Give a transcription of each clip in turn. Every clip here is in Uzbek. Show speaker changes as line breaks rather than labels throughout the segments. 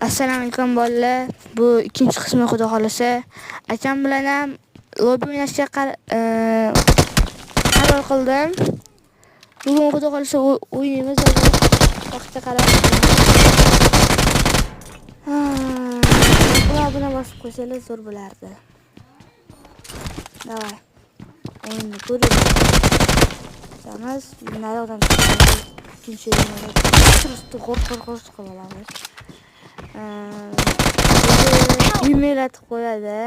Assalomu alaykum bolalar. Bu ikkinchi qismi, xudo xolasa. Akam bilan ham lobby o'ynashga qaror qildim. Bugun, xudo xolasa, o'ynaymiz hozir. Vaqtga qarab. Ha, obuna bosib qo'ysanglar, zo'r bo'lardi. Давай. O'yinni ko'rib. Chiqamiz. Nariyoqdan chiqamiz. Ikkinchi o'yinda просто g'o'r g'o'r g'o'r qilib olamiz. Email atib qo'yadi.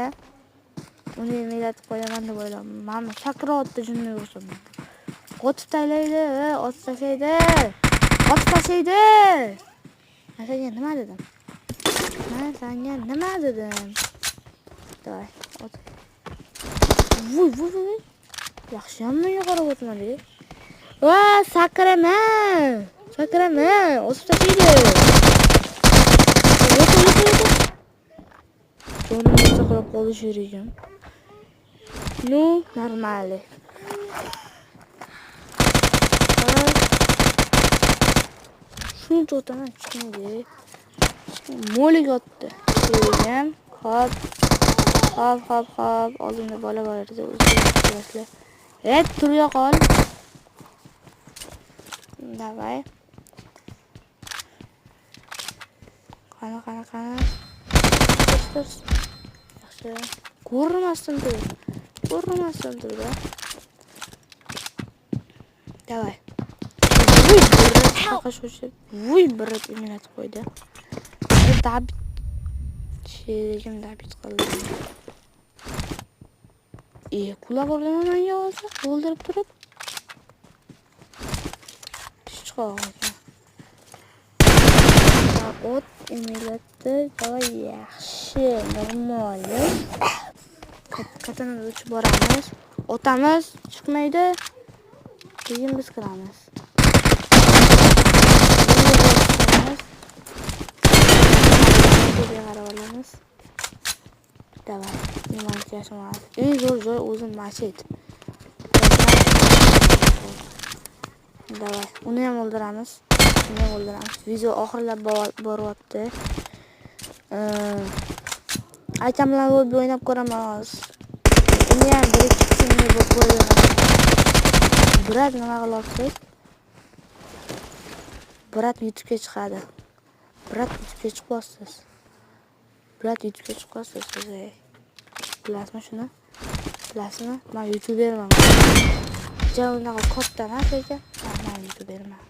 Uni email atib qo'yaman deb o'ylayman. Mana sakrayapti, jinni o'xshab. Otib tashlaydi, otib tashlaydi. Otib tashlaydi. Men senga nima dedim? Men senga nima dedim? Давай, ot. Vuy, vuy, vuy. Yaxshiyam menga qarab o'tmadi. Va, sakrama. Sakrama, otib tashlaydi. Yo'q, yo'q, yo'q. Jonimni saqlab qolish sherigim. Ну, нормально. Так. Shuncha o'taman, chiqmaydi. Molik otdi. Sherigim. Hop. Hop, hop, hop. Oldimda bola bor edi, o'zi bilasizlar. Et, turya qol. Давай. Qani, qani, qani. Tur. Yaxshi. Ko'rinmasdan tur. Ko'rinmasdan tur da. Давай. Vuy, bir shoshib. Vuy, bir email atib qo'ydi. Добить. Sherigim добить qildi. E, kulab urdimi menga hozir? O'ldirib turib. Chiqoq ekan. Ot emilatdi. Давай, yaxshi, нормально. Katanada uchib boramiz. Otamiz, chiqmaydi. Keyin biz kiramiz. Kiramiz. Qarab olamiz. Давай, nimani. Eng zo'r joy o'zi machit. Давай, uni ham o'ldiramiz. Uni ham o'ldiramiz. Video oxirlab boryapti. Akam bilan lobby o'ynab ko'raman hozir. Uni ham bir ikki qismini bo'lib qo'yaman. Брат, nima qilyapsiz? Брат, YouTube'ga chiqadi. Брат, YouTube'ga chiqyapsiz. Брат, YouTube'ga chiqyapsiz siz. Ey. Bilasizmi shuni? Bilasizmi? Men youtuberman. Ja unaqa katta emas, lekin men youtuberman.